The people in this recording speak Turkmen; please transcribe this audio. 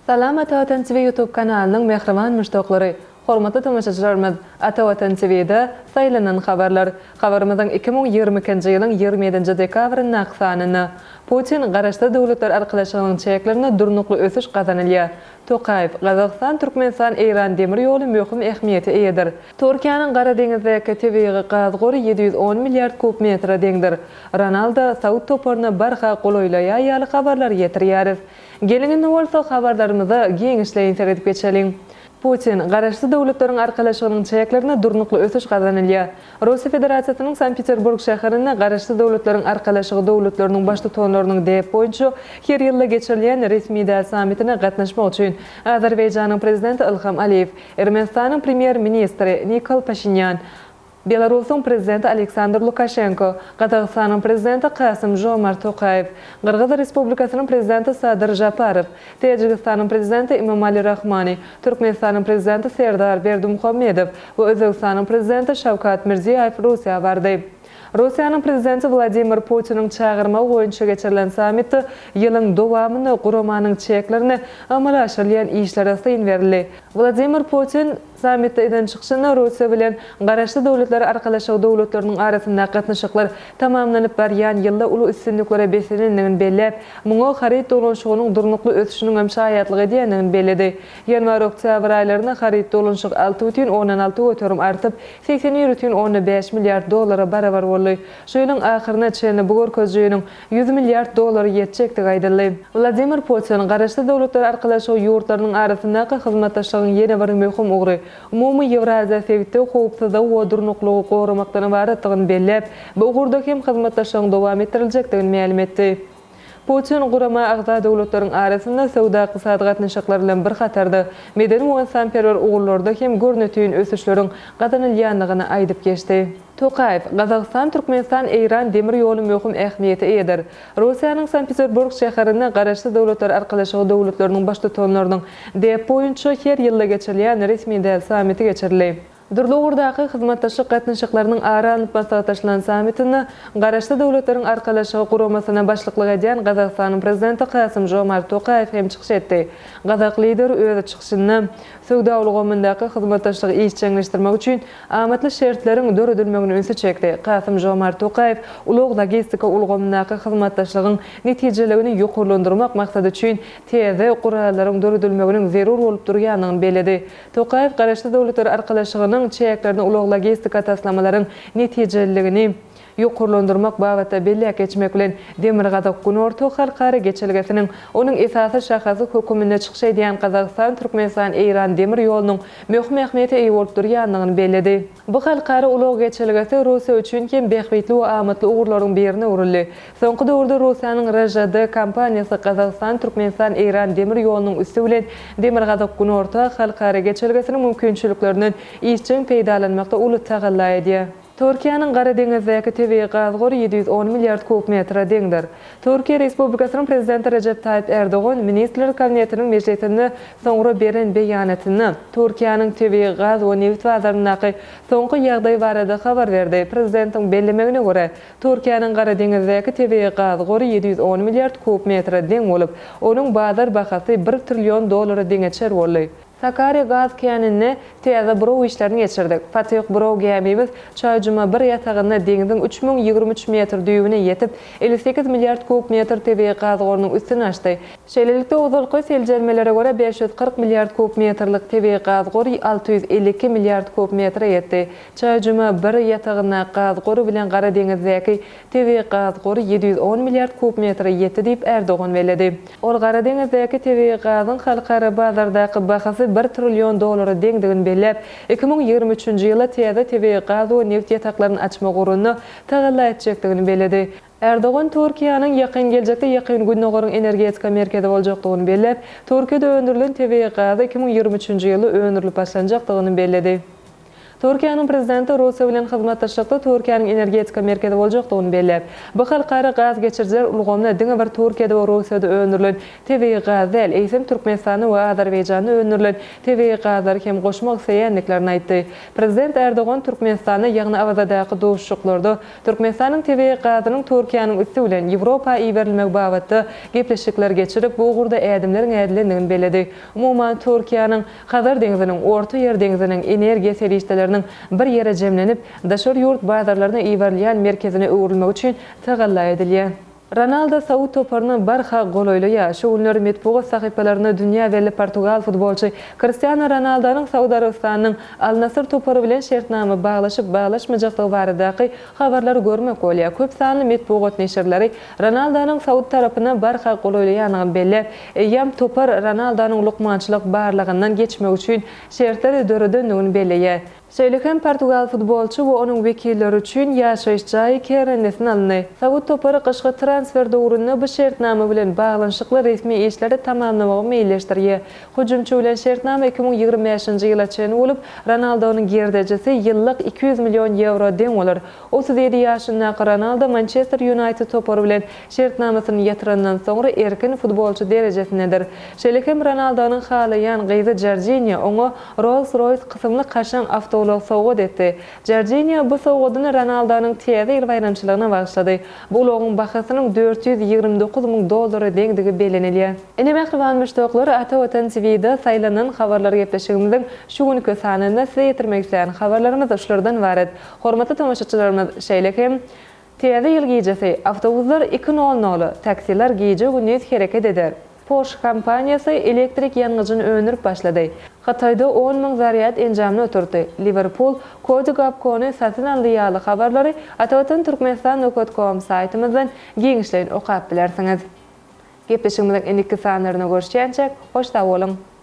Salam Ata Watan TV YouTube kanalynyň mähriban muşdaklary! Hormatly tomaşaçylarymyz, Ata Watan TV-de Saýlanan habarlar. Habarymyzyň 2022-nji ýylyň 27-nji dekabryndaky sanynda, Putin, Garaşsyz Döwletler Arkalaşygynyň çäklerinde durnukly ösüş gazanylýar. Tokaýew, Gazagystan, Türkmenistan, Eýran demir ýoly möhüm ähmiýete eýedir. Türkiýäniň Gara deňizdäki tebigy gaz gory 710 milliard kub metre deňdir. Ronaldo saud toparyna barha golaýlaýar ýaly habarlary ýetirýäris. Geliň indi bolsa habarlarymyza giňişleýin seredip geçeliň. Putin, Garaşsyz Döwletleriň Arkalaşygynyň çäklerinde durnukly ösüş gazanylýar. Russiýa Federasiýasynyň Sankt-Peterburg şäherinde Garaşsyz Döwletleriň Arkalaşygy döwletleriniň Baştutanlarynyň däp boýunça her ýylda geçirilýän resmi däl sammitine gatnaşmak üçin Azerbaýjanyň Prezidenti Ilham Aliýew, Ermenistanyň Premýer-ministri Nikol Paşinýan, Belarusyň Prezidenti Aleksandr Lukaşenko, Gazagystanyň Prezidenti Kasym-Žomart Tokaýew, Gyrgyz Respublikasynyň Prezidenti Sadyr Žaparow, Täjigistanyň Prezidenti Emomali Rahmani, Türkmenistanyň Prezidenti Serdar Berdimuhamedow we Özbegistanyň Prezidenti Şawkat Mirziýaýew Russiýa bardy. Russiýanyň Prezidenti Wladimir Putiniň çagyrmagy boýunça geçirilen sammitde ýylyň dowamynda guramanyň çäklerinde amala aşyrylýan işlere syn berildi. Wladimir Putin sammitde eden çykyşynda Russiýa bilen Garaşsyz Döwletler Arkalaşygy döwletleriniň arasyndaky gatnaşyklar tamamlanyp barýan ýylda uly üstünliklere beslenendigini belläp, muňa haryt dolanyşygynyň durnukly ösüşiniň hem şaýatlyk edýändigini belledi. Ýanwar-oktýabr aýlarynda haryt dolanyşyk 6,6% artyp, 81,5 milliard dollara barabar boldy. Şu ýylyň ahyryna çenli bu görkezijiniň 100 milliard dollara ýetjekdigi aýdyldy. Wladimir Putin, Garaşsyz Döwletler Arkalaşygy ýurtlarynyň arasyndaky hyzmatdaşlygyň ýene bir möhüm ugry, umumy Ýewraziýa sebitde howpsuzlygy we durnuklygy goramakdan ybaratdygyny belläp, bu ugurda hem hyzmatdaşlygyň dowam etdiriljekdigini mälim etdi. Putin gurama agza döwletleriň arasynda söwda-ykdysady gatnaşyklar bilen bir hatarda, medeni we ynsanperwer ugurlarda hem görnetin ösüşleriň gazanylýandygyny aýdyp geçdi. Tokaýew, Gazagystan, Türkmenistan, Eýran demir ýoly möhüm ähmiýete eýedir. Russiýanyň Sankt-Peterburg şäherinde Garaşsyz Döwletler Arkalaşygy döwletleriniň Baştutanlarynyň däp boýunça her ýylda geçirilýän resmi däl sammiti geçirildi. Dürli ugurdaky hyzmatdaşlyk gatnaşyklarynyň ara alnyp maslahatlaşylan sammitinde Garaşsyz Döwletleriň Arkalaşygy Guramasyna başlyklyk edýän Gazagystanyň Prezidenti Kasym-Žomart Tokaýew hem çykyş etdi. Gazak Lideri öz çykyşynda söwda ulgamyndaky hyzmatdaşlygy işjeňleşdirmek üçin amatly şertleriň döredilmegine ünsi çekdi. Kasym-Žomart Tokaýew ulag-logistika ulgamyndaky hyzmatdaşlygyň netijeligini ýokarlandyrmak maksady üçin täze gurallaryň döredilmeginiň zerur bolup durýandygyny belledi. Tokaýew Garaşsyz Döwletler Arkalaşygynyň çäklerinde ulag-logistika taslamalaryň netijeliligini ýokarlandyrmak babatda belläp geçmek bilen, Demirgazyk-Günorta halkara geçelgesiniň, onuň esasy şahasy höküminde çykyş edýän Gazagystan-Türkmenistan-Eýran demir ýolunyň möhüm ähmiýete eýe bolup durýandygyny belledi. Bu halkara ulag geçelgesi Russiýa üçin hem bähbitli we amatly ugurlaryň birine öwrüldi. Soňky döwürde Russiýanyň RŽD kompaniýasy Gazagystan, Türkmenistan, Eýran demir ýolunyň üsti bilen Demirgazyk-Günorta halkara geçelgesiniň mümkinçiliklerinden işjeň peýdalanmakda uly tagalla edýär. Türkiýäniň Gara deňizdäki tebigy gaz gory 710 milliard kub metre deňdir. Türkiýe Respublikasynyň Prezidenti Rejep Taýyp Ärdogan Ministrler Kabinetiniň mejlisinde soňra beren beýanatynda, Türkiýäniň tebigy gaz we nebit bazaryndaky soňky ýagdaý barada habar berdi. Prezidentiň bellemegine görä, Türkiýäniň Gara deňizdäki tebigy gaz gory 710 milliard kub metre deň bolup, onuň bazar bahasy bir trillion dollara deňeçer boldy. Sakarýa gaz käninde täze buraw işlerini geçirdik. Fatih buraw gämimiz Çaýjuma bir ýatagynda deňziň 3023 metr düýbüne ýetip, 58 milliard kub metr tebigy gaz gorunyň üstüni açdy. Şeýlelikde, ozalky seljermelere görä, 540 milliard kub metrlik tebigy gaz gory 652 milliard kub metre ýetdi. Çaýjuma bir ýatagyndaky gaz gory bilen Gara deňizdäki tebigy gaz gory 710 milliard kub metre ýetdi diýip, Ärdogan belledi. Ol Gara deňizdäki tebigy gazyň halkara bazardaky bahasy bir trillion dollara deňdigini belläp, 2023-nji ýyla täze tebigy gaz we nebit ýataklaryny açmak ugrunda tagalla etjekdigini belledi. Erdogan Türkiýäniň ýakyn geljekde Ýakyn Gündogaryň energetika merkezi boljakdygyny belläp, Türkiýede öndürilen tebigy gazy 2023-nji ýylda öndürilip başlanjakdygyny belledi. Türkiýäniň Prezidenti Russiýa bilen hyzmatdaşlykda Türkiýäniň energetika merkezi boljakdygyny belläp, bu halkara gaz geçirijiler ulgamyna diňe bir Türkiýede we Russiýada öndürilen tebigy gaz däl, eýsem Türkmenistanda we Azerbaýjanda öndürilen tebigy gazlary hem goşmak isleýändiklerini aýtdy. Prezident Erdogan Türkmenistanda, ýagny Awazadaky duşuşyklarda Türkmenistanyň tebigy gazynyň Türkiýäniň üsti bilen Ýewropa iberilmegi babatda gepleşikler geçirip, bu ugurda ädimleriň ädilendigini belledi. Umuman, Türkiýäniň Hazar deňziniň, Orta ýer deňziniň energiýa serişdeleriniň bir ýere jemlenip, daşary ýurt bazarlaryna iberilýän merkezine öwrülmegi üçin tagalla edilýär. Ronaldo saud toparyna barha golaýlaýar. Şu günler metbugat sahypalarynda dünýä belli portugal futbolçy Kristiano Ronaldonyň Saud Arabystanynyň Al-Nasr topary bilen şertnama baglaşyp-baglaşmajakdygy baradaky habarlary görmek bolýar. Köp sanly metbugat neşirleri Ronaldonyň saud tarapyna barha golaýlaýandygyny belläp, eýýäm topar Ronaldonyň lukmançylyk barlagyndan geçmegi üçin şertleri döredendigini belleýär. Şeýle hem portugal futbolçy we onuň wekilleri üçin ýaşaýyş jaýy kärendesine alyndy. Saud topary gyşky transfer döwründe bu şertnama bilen baglanyşykly resmi işleri tamamlamagy meýilleşdirýär. Hüjümçi bilen şertnama 2025-nji ýyla çenli bolup, Ronaldonyň girdejisi ýyllyk 200 million ýewro deň bolar. 37 ýaşyndaky Ronaldo Mançester Ýunaýted topary bilen şertnamasyny ýatyrandan soňra erkin futbolçy derejesindedir. Şeýle hem Ronaldonyň halaýan gyzy Jorjinýa oňa Rolls-Royce kysymly kaşaň awtoulag sowgat etdi. Jorjinýa bu sowgadyny Ronaldonyň Täze ýyl baýramçylygyna bagyşlady. Bu ulagyň bahasynyň 429 müň dollara deňdigi bellenilýär. Ine mähriban muşdaklar, Ata Watan TV-da saýlanan habarlar gepleşigimiziň şu günki sanynda size ýetirmek islän habarlarymyz şulardan ybarat. Hormatly tomaşaçylarymyz, şeýle hem Täze ýyl gijesi awtobuslar iki nol nola, taksiler gije-gündiz hereket eder. Porsche kompaniýasy elektrik ýangyjyny öndürip başlady. Hytaýda 10,000 zarýad enjamyny oturtdy. Liwerpul Kodi Gapkony satyn aldy ýaly habarlary Atavatan Türkmenistan nokat kom saýtymyzdan giňişleýin okap bilersiňiz. Gepleşigimiziň indiki sanlarynda görüşýänçäk, hoş sag boluň!